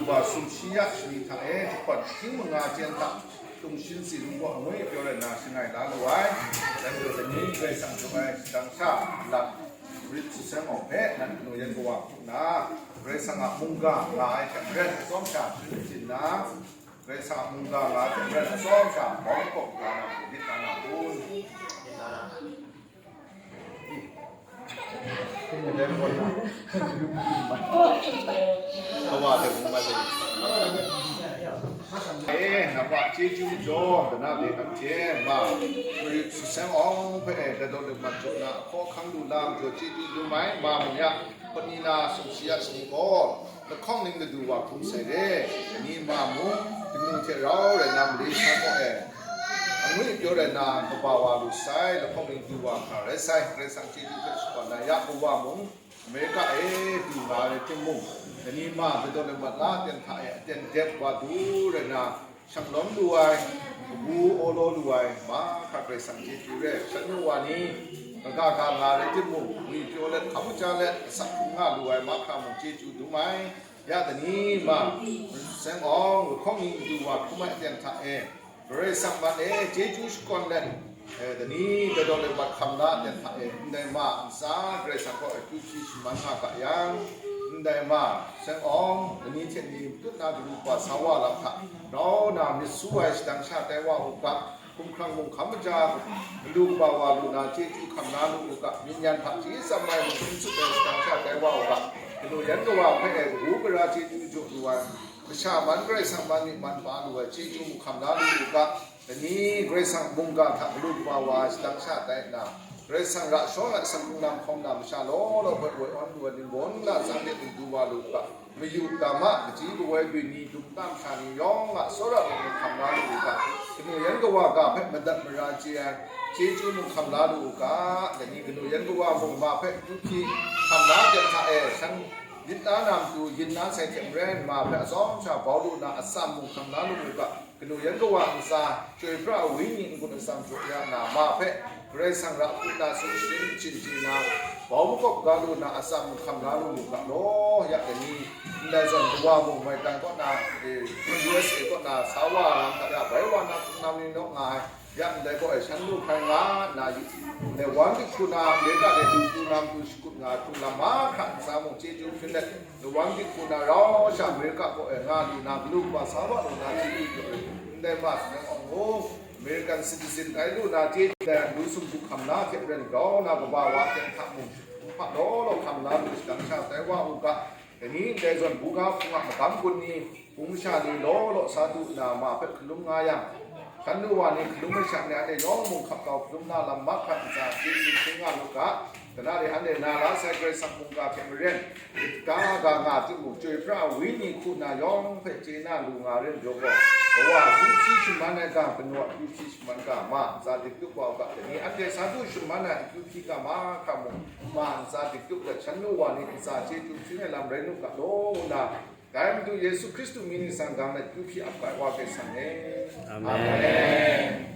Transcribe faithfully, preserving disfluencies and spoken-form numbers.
Wa sumshi ya shani hta e, jahpawt shing manga jen hta, tung shin si lung gaw angwi pyaw rai nna shangai la lu ai. Dan gaw lani Karai Kasang jaw ai shadang sha lat, rit sasang awng hpe nan kanu yan kawa hku nna, Karai Kasang a mungga nga ai hte maren atsawm sha sharin chyin nna, Karai Kasang a mungga nga ai hte maren atsawm sha bawng kawp la na hku myit la na kun? E, namhpa chyeju majaw, dana de nan hte ma, marit sasang awng hpe e, dadaw lut mat jaw na, hkaw hkang lu la majaw chyeju dum ai, ma mung ya, hpawt ni na sumshi ya shani gaw, lahkawng ning ladu wa hkrum sai re, dani ma mung, dinu hte rau rai na mali sa gaw e, angwi pyaw rai na kaba wa lu sai, lahkawng ning du wa hkra rai sai, Karai Kasang chyeju hpe shakawn ai ya, kawa mung, Amerika e du nga ai rai timung, dani ma, dadaw lut mat la aten hta e, aten dep wa du rai na, shang lawm lu ai, kabu awlaw lu ai, mahkra Karai Kasang chyeju re, shan nu wa ni, kaga ga nga rai timung, ngwi pyaw let, hkam kaja let, asak hkrum nga lu ai, mahkra mung chyeju dum ai, ya dani ma, seng awng, lahkawng ning du wa hkrum ai aten hta e, Karai Kasang man e, chyeju shakawn let, e, dani dadaw lut mat hkam la aten hta e, ndai ma ntsa Karai Kasang kaw akyu hpyi shaman nga ga yang, ndai ma seng awng, dani hte ni matut na daru kaba sa wa lam hta, rau na myit su ai shadang sha tai wa u ga, hkumhkrang mung hkam kaja, galu kaba wa lu na chyeju hkam la lu u ga, myin yan hpaji tsam ai mung n tsup ai shadang sha tai wa u ga, kanu yan kawa hpe e kabu gara chyeju jaw lu ai, masha man Karai Kasang man myit man ba lu ai chyeju mung hkam la lu u ga, dani Karai Kasang mungga hta galu kaba wa ai shadang sha tai nna, Karai Kasang ra shawn ai asak hkrung lam hkawm na masha law law hpe woi awn lu ai ningbawn latsa de n du wa lu u ga, mayu dama kaji kawoi byin ni, dum tam sha ni yawng a tsawra mung hkam la lu u ga, kanu yan kawa ga hpe madat mara chye ai chyeju mung hkam la lu u ga, dai ni kanu yan kawa mung ma hpe akyu hpyi hkam la ai hta e, shan myit la na matu yin la sai hte maren, ma hpe atsawm sha bau lu na atsam mung hkam la lu u ga, kanu yan kawa ntsa, chyoi pra ai Wenyi n-gun atsam jaw ya na, ma hpe Karai Kasang ra hku na sumshi sharin chyin na, bau makawp ga lu na atsam hkam la lu mu ga law, ya dai ni, ndai zawn kawa mung maidan kaw na, e, U S A kaw na sa wa lam hta ya, bai wa na hpung nam ni naw nga ai, ya ndai kaw e shan lu hkrai nga nna, ndai wan dihku na, Amerika de du hku na matu shakut nga ai hpung lam mahkra ntsa mung chyeju hpyin let, Lawang dihku na rau sha Amerika kaw e nga lu na, galu kaba sa wa lu na, chyeju jaw ai, ndai ma sa ai awng mung, American citizen tai lu na, chyeju ai lu sumpu hkam na hte maren grau na kaba wa hte hta mung, hpa law law hkam na lu shadang sha tai wa u ga, dai ni ndai zawn buga hpung a magam gun ni, hpung masha ni law law sa du nna ma hpe hkalum nga yang, shan nu wa ni hkalum ai sha ni anhte yawng mung hkap kau hkalum na lam mahkra ntsa, chyeju hpung nga lu ga, Dana de anhte na la sai Karai Kasang mungga hte maren, ga ga nga timung, chyoi pra ai Wenyi hku na yawng hpe chye na lu nga rin jaw gaw, kawa akyu hpyi shaman ai ga, kanu a akyu hpyi shaman ga, ma ntsa diktup wa u ga, dai ni anhte sa du shaman ai akyu hpyi ga mahkra mung, ma ntsa diktup let, shan nu wa ni ntsa chyeju hpyi ai lam rai nu ga law, ngu na, Dai Madu Yesu Hkristu mying ning sanggang let akyu hpyi ap ga ai Wa Karai Kasang e. Amen. Amen.